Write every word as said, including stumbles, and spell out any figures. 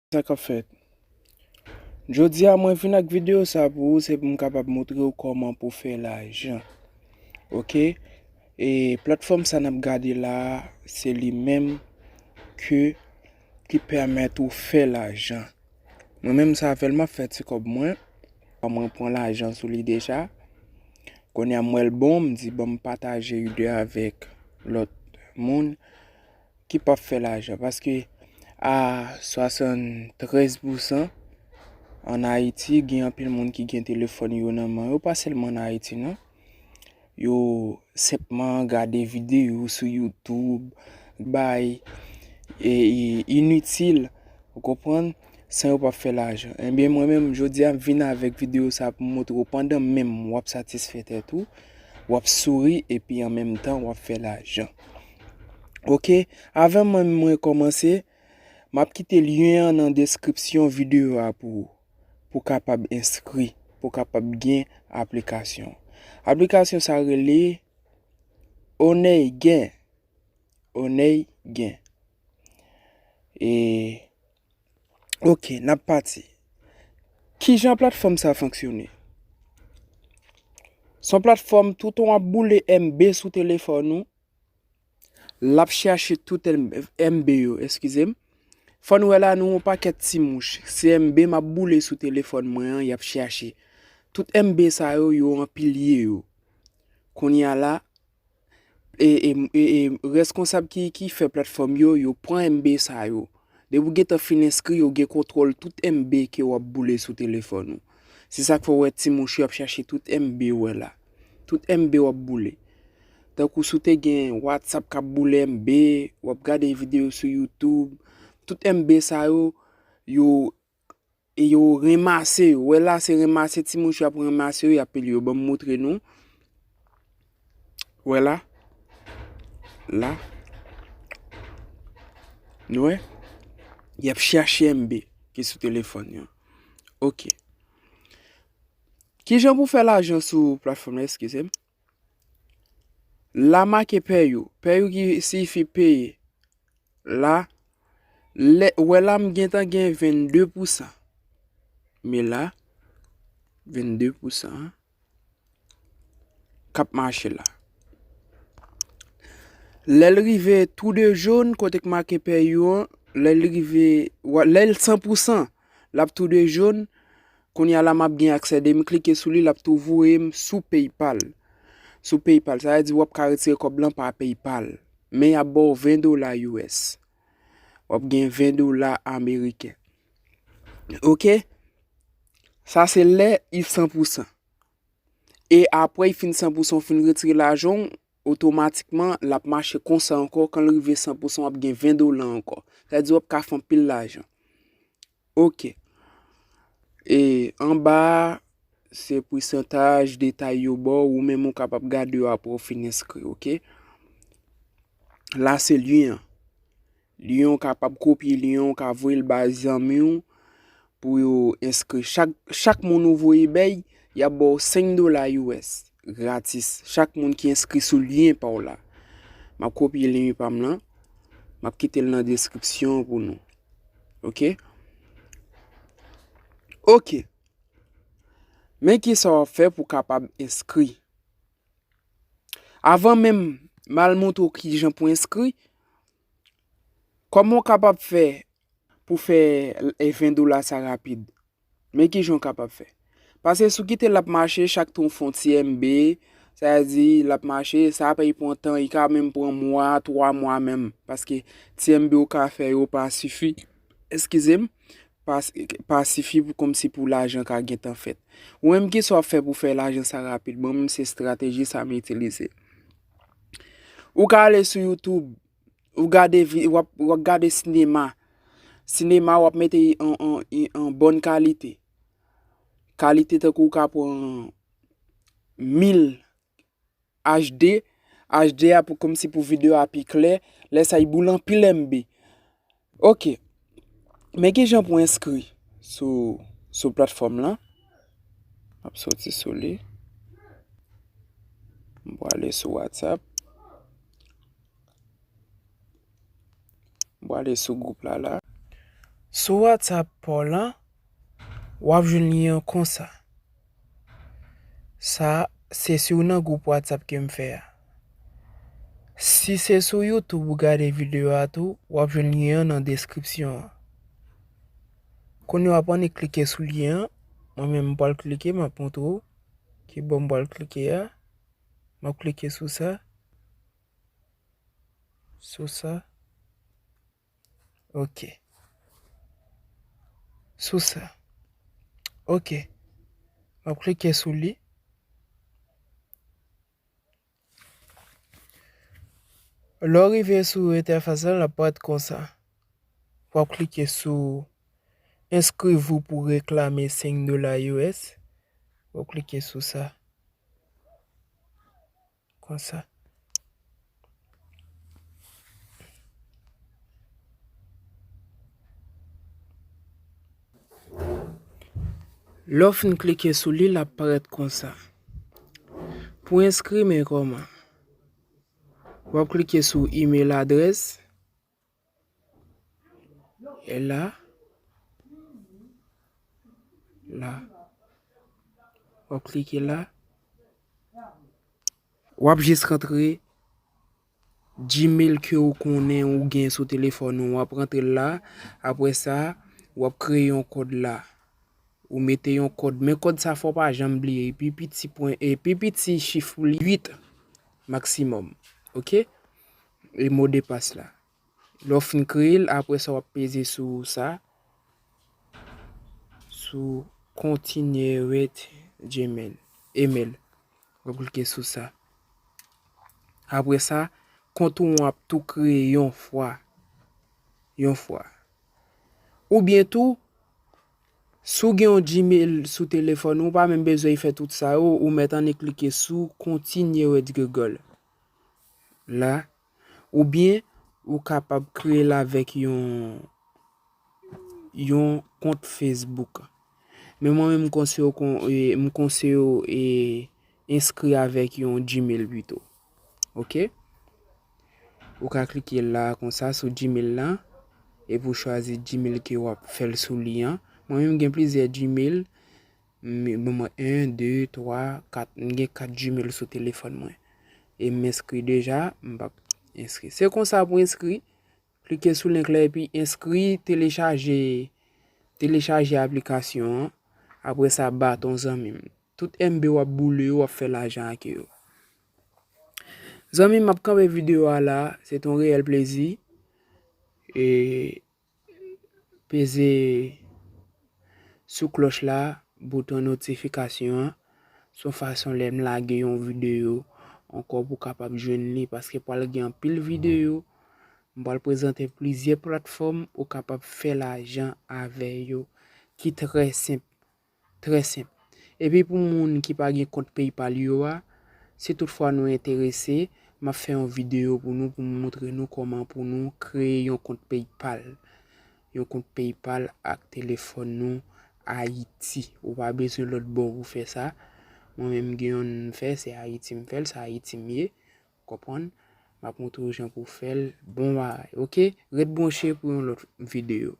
Sa k ap fèt? Jodi a, mwen vin ak videyo sa pou ou, se pou m kapab montre w kòman pou fè lajan. Oke? E platfòm sa n ap gade la a, se li menm ke, ki pèmèt ou fè lajan. Mwen menm, sa avè l m ap fè ti kòb mwen. Mwen pran lajan sou li deja. Kounye a, m wè l bon, m di, "Ban m pataje ide avèk lòt moun ki p ap fè lajan." Paske a swasanntrèz pousan, ann Ayiti, gen anpil moun ki gen telefòn yo nan men yo, pa sèlman ann Ayiti, non. Yo senpman gade videyo sou YouTube, bay, e, e, initil, ou konprann, san yo p ap fè lajan. Ebyen, mwen menm, jodi a, m vin avèk videyo sa pou m montre w pandan menm w ap satisfè tèt ou, w ap souri, epi an menm tan, w ap fè lajan. Oke, avan mwen, mwen kòmanse, m ap kite lyen an nan deskripsyon videyo a pou ou, pou w kapab enskri, pou w kapab gen aplikasyon. Aplikasyon sa rele Oneygen. Oneygen. E, oke, n ap pati. Kijan platfòm sa fonksyone? Se yon platfòm, toutan w ap boule M B sou telefòn ou, l ap chache tout M-, M B yo, eskize m. Fò n wè la, nou yon pakèt ti mouch. Se M B m ap boule sou telefòn mwen an, y ap chache. Tout M B sa yo, yo anpilye yo. Kounye a la, e, e, e, e reskonsab ki, ki fè platfòm yo, yo pran M B sa yo. Depi w gentan fin enskri, yo gen kontwòl tout M B ke w ap boule sou telefòn ou. Se sa k fè w wè ti mouch yo ap chache tout M B w wè la. Tout M B w ap boule. Tankou si w te gen WhatsApp k ap boule M B, w ap gade videyo sou YouTube, tout M B sa yo, yo, e yo ranmase yo. Wè la, se ranmase ti mouch yo ap ranmase yo, y ap pile yo. Ban m montre nou. Wè la. La. Nou wè? Y ap chache M B ki sou telefòn yo. Oke. Kijan pou fè lajan sou platfòm la, eskize m? La make pè yo. Pè yo ki siyifi peye. La, lè, wè la m gentan gen vennde pousan. Men la, vennde pousan k ap mache la. Lè l rive tou de jòn, kote k make pè yo an, lè l rive, wa-, lè l san pousan, l ap tou de jòn. Kounye a la, m ap gen aksè de m klike sou li, l ap tou voye m sou PayPal. Sou PayPal, sa vle di w ap ka retire kòb lan pa PayPal. Men y ap ba w ven dola U S. W ap gen ven dola ameriken. Oke? Sa se lè li san pousan. E apre, li fin san pousan, w fin retire lajan w, otomatikman, l ap mache konsa ankò. Kan l rive san pousan, w ap gen ven dola ankò. Sa vle di w ap ka fè anpil lajan. Oke. E anba a, se pousantaj, detay yo ba w, ou menm ou kapab gade yo apre w fin enskri, oke? La se lyen an. Lyen an, ou kapab kopye lyen an, ou ka voye l bay zanmi w pou yo enskri. Chak, chak moun ou voye bay, y ap ba w senk dola U S gratis. Chak moun ki enskri sou lyen pa w la. M ap kopye lyen pa m lan. M ap kite l nan deskripsyon pou nou. Oke? Oke. Men kisa w ap fè pou w kapab enskri. Avan menm m al montre w kijan pou enskri, kòman w kapab fè pou fè, e, ven dola sa rapid? Men kijan w kapab fè. Paske si w kite l ap mache, chak tan w fè yon ti M B, sa vle di l ap mache, sa ap pran tan, li ka menm pran mwa, twa mwa menm, paske ti M B ou ka fè yo pa sifi, eskize m, pa, pa sifi pou kòmsi pou lajan ka gentan fèt. Ou menm, kisa w ap fè pou fè lajan sa rapid? Mwen menm, se estrateji sa m itilize. Ou ka ale sou YouTube, ou gade vi-, w ap, w ap gade sinema. Sinema, w ap mete an, an, an bòn kalite. Kalite tankou w ka pran mil H D, H D a pou, kòmsi pou videyo a pi klè, lè sa, li boule anpil M B. Oke. Men kijan pou enskri sou, sou platfòm lan. M ap soti sou li. M prale sou WhatsApp. M prale sou gwoup la la. Sou WhatsApp pa w lan, w ap jwenn lyen an konsa. Sa, se sou nan gwoup WhatsApp ke m fè a. Si se sou YouTube ou gade videyo a tou, w ap jwenn lyen an nan deskripsyon an. Kounye a w ap annik klike sou lyen an. Mwen menm m pral klike, m ap montre w ki bò m pral klike a. M ap klike sou sa. Sou sa. Ok. Sou sa. Ok. M ap klike sou li. Lè w rive sou entèfas la, l ap parèt konsa. W ap klike sou Inscrivez-vous pour réclamer cinq dollars U S. W ap klike sou sa. Konsa. Lè w fin klike sou li, l ap parèt konsa. Pou enskri, men kòman? W ap klike sou email adrès. E la. La. W ap klike la. W ap jis rantre Gmail ke ou konnen ou gen sou telefòn ou. W ap rantre l la. Apre sa, w ap kreye yon kòd la. Ou mete yon kòd. Men kòd sa fò w pa janm bliye. Pi piti pwen, e pi piti chif li uit maksimòm. Ok? E mo de pas la. Lè w fin kreye l, apre sa w ap peze sou sa. Sou Continue with Gmail. Email. W ap klike sou sa. Apre sa, kont ou an ap tou kreye yon fwa. Yon fwa. Oubyen tou, si w gen yon Gmail sou telefòn ou, ou pa menm bezwen fè tout sa yo, ou mèt annik klike sou Continue with Google. La, oubyen ou kapab kreye l avèk yon, yon kont Facebook. Men mwen menm, m konseye w kon, e, m konseye w, e, enskri avèk yon Gmail pito. Ok? Ou ka klike la konsa sou Gmail la, epi w chwazi Gmail ke w ap fè l sou li an. Mwen menm, m gen plizyè Gmail. M, bon, mwen, en, de, twa, kat. M gen kat Gmail sou telefòn mwen. E m enskri deja, m p ap enskri. Se konsa pou enskri. Klike sou link la epi enskri, telechaje, telechaje aplikasyon an. Apre sa, bat yon zanmi m. Tout M B w ap boule yo, w ap fè lajan ak yo. Zanmi m, m ap kanpe videyo a la. Se te yon reyèl plezi. E peze sou klòch la, bouton notifikasyon an. Se yon fason lè m lage yon videyo ankò pou w kapab jwenn li, paske pral gen anpil videyo. M pral prezante plizyè platfòm ou kapab fè lajan avè yo, ki trè senp, trè senp. Epi pou moun ki pa gen kont PayPal yo a, si toutfwa nou enterese, m ap fè yon videyo pou nou, pou m montre nou kòman pou nou kreye yon kont PayPal. Yon kont PayPal ak telefòn nou Ayiti. Ou pa bezwen lòt bò pou fè sa. Mwen menm gen youn m fè, se Ayiti m fè l, se Ayiti m ye. Konprann? M ap montre w jan pou w fè l. Bon bagay, ok? Ret branche pou yon lòt videyo.